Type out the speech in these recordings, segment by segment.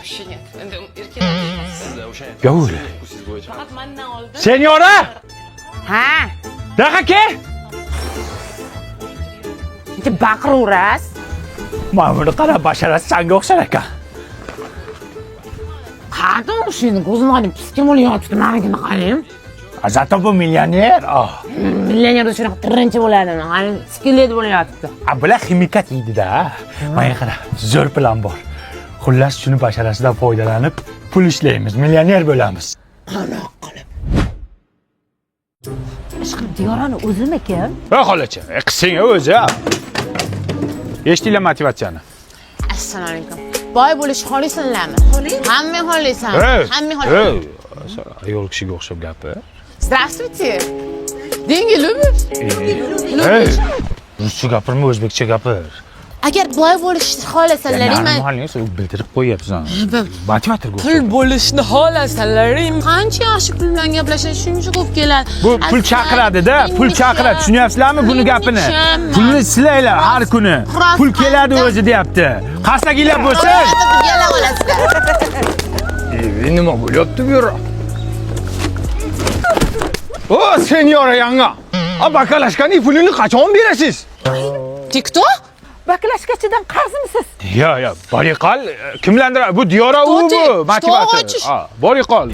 Вообще нет. Endi erkaklar Yo o'la. faqat mandan oldin. Senyora! Ha, Daqa kel! bitta baqiraverasiz. Mana buni qara, basharasi sanga o'xshar ekan. Qayerdan o'xshaydi? Ko'zim qarang, piskin bo'lib yotibdi, manigini qarang. Зато bu millioner. Ah. Millioner shunaqa tirinchi bo'ladi, qarang, skelet bo'lib yotibdi. A bular ximikat yeydi-da. Mana qara, zo'r plan bor. Xullas, shuni basharasidan foydalanib pul ishlaymiz, millioner bo'lamiz. Qanaqa qilib? Ishqilib Diyorani o'zimikin? Ey xolacha, qilsang o'zi. Eshitdinglar motivatsiyani. Assalomu alaykum. Boy bo'lishni xohlaysizlarmi? Hamma xohlaysan. Hamma xohlaysan. Ayol kishiga o'xshab gapir. Здравствуйте. Деньги любишь? Ey, ruscha gapirma, o'zbekcha gapir. Agar boy bo'lishni xohlasalaring, man Нормально, sen bildirib qo'yyapsan. Motivatorga pul o'xshab. bo'lishni xohlasalaring, qancha yaxshi pul bilan gaplashadi, shuncha ko'p keladi. Bu pul chaqiradida, pul chaqiradi. Tushunyapsizlarmi buni gapini? Pulni silanglar har kuni. Pul keladi o'zi deyapti. Qarsakinglar bo'lsin. Kela olasizlar. E, nima bo'lyapti bu yerda? O, senyora yanga. A bakalashkaning pulini qachon berasiz? Ты кто? Baklashkachidan qarzmisiz? Yo, yo, boriqol, kimlardir bu Diyora u Что bu ты? Что motivator. хочешь? Ha, boriqol.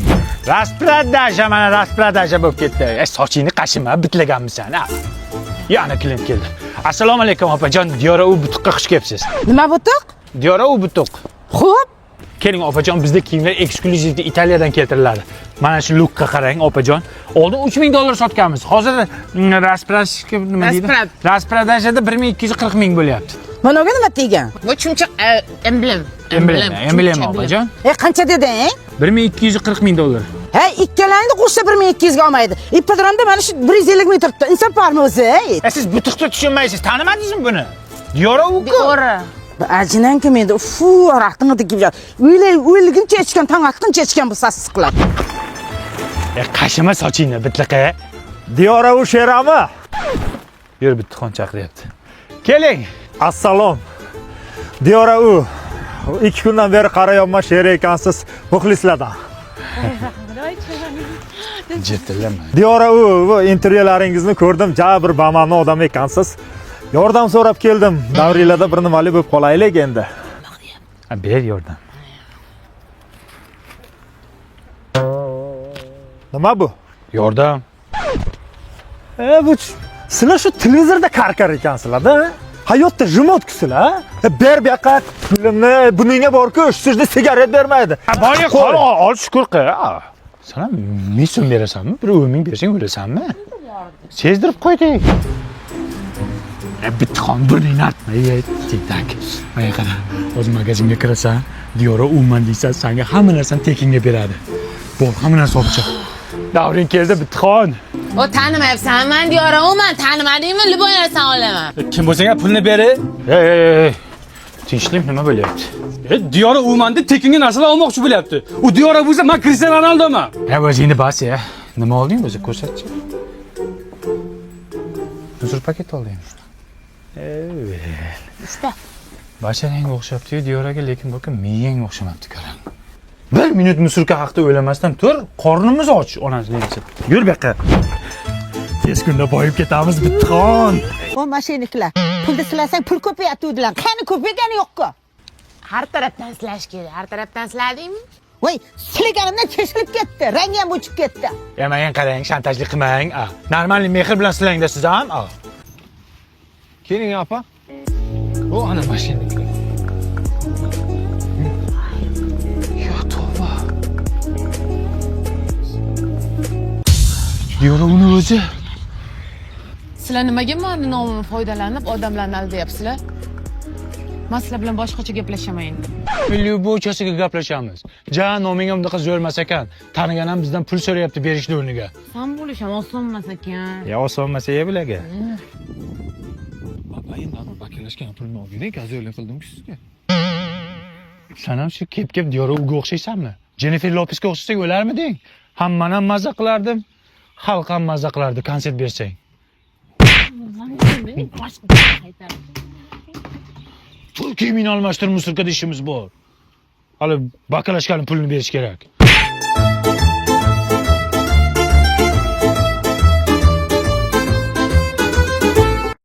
Распродажа, mana распродажа bo'lib ketdi. E, sochingni qashima, bitlaganmisan, ha? Yana klient keldi. Assalomu alaykum opajon, Diyora u butuqqa xush kelibsiz. Nima butuq? Diyora u butuq. Xo'p, Keling opajon, bizda kiyimlar eksklyuzivda Italiyadan keltiriladi. Mana shu lookqa qarang opajon. Oldin 3000 dollar sotganmiz. Hozir распродажа nima deydi? Распрод. Распродажа da 1240 ming bo'lyapti. Managa nima tegan? Bu chumchuq emblem. Emblema, emblema opajon. E, qancha deding? 1240 ming dollar. Hey, ikkalangni qo'shsa 1200 ga olmaydi. Ipodromda mana shu 150 ming turibdi. Inson bormi o'zi? Ey? E, siz butuqni tushunmaysiz, tanimadingizmi buni? Diyora u-ku. Diora. Ajinan kim endi? Fu, aroqni deb o'lay o'lguncha ichgan, tong atguncha ichgan bu sassiqlar. E, qashima sochingni bitliqi. Diyora u sherami? Yur, Bittixon chaqiryapti. Keling. Assalom. Diyora u. 2 kundan beri qarayapman, sher ekansiz, muxlislardan. Jitilama. Diyora u, bu intervyularingizni ko'rdim, ja bir bama'ni odam ekansiz. Yordam so'rab keldim. Davringlarda bir nimali bo'lib qolaylik endi. Ha, ber yordam. Nima bu? Yordam. E, bu sizlar shu televizorda karkar ekansizlar-da. Hayotda jimotkusizlar. E, ber bu yoqqa pulimni, buningga bor-ku, shu yerda sigaret bermaydi. Ha, bor qol, ol shukur qil. Ha. Sen ham 1000 so'm berasanmi? Bir 10 ming bersang o'lasanmi? Sezdirib qo'ydik. E, Bittixon burningni artma, ey, tentak. Mana qara, o'zi magazinga kirasan, Diyora umuman deysan, senga hamma narsani tekinga beradi. Bor, hamma narsa olib chiq. Davring keldi, Bittixon. O tanimayapsan, man Diyora uman, tanimadingmi? Любой narsani olaman. Kim bo'lsang ham pulni ber. Ey, ey, ey. Tinchlik, nima bo'lyapti? E, Diyora umanda tekinga narsalar olmoqchi bo'lyapti. U Diyora bo'lsa, men Cristiano Ronaldoman. Ya o'zingni bas ya. Nima olding o'zi ko'rsatchi. Uzr paket olding. Evet. Usta. Basharangga o'xshabdi-yu Diyoraga, lekin bu miyangga o'xshamabdi qarang. Bir minut musurka haqida o'ylamasdan tur, qornimiz och, onasini yechib. Yur bu yoqqa. Tez kunda boyib ketamiz, Bittixon. O mashinniklar. Pulni silasang pul ko'payatuvdilar. Qani ko'paygani yo'q-ku. Har tarafdan silash kerak. Har tarafdan siladingmi? Voy, silaganimdan teshilib ketdi. Rangi ham o'chib ketdi. Ya menga qarang, shantajlik qilmang. A, Normalniy mehr bilan silangda siz ham. A. Keling opa. O ana mashina. Ya tavba. Diyora uni o'zi. Sizlar nimaga mani nomimni foydalanib odamlarni aldayapsizlar? Men sizlar bilan boshqacha gaplashaman endi. Любойchasiga gaplashamiz. Ja noming ham bunaqa zo'r emas ekan. Tanigan ham bizdan pul so'rayapti berishni o'rniga. San bo'lish ham oson emas ekan. Ya oson emas ya bularga. Baba endi anavi bakalashgan pulni olgin, gazyo'llik qildim-ku sizga. Sen ham shu kep-kep Diyora uga o'xshaysanmi? Jennifer Lopesga o'xshasak o'larmiding? Hammani ham maza qilardim. Xalq ham maza qilardi konsert bersang. Tur kiyimingni almashtir, musurkada ishimiz bor. Hali баклажка ni pulini berish kerak.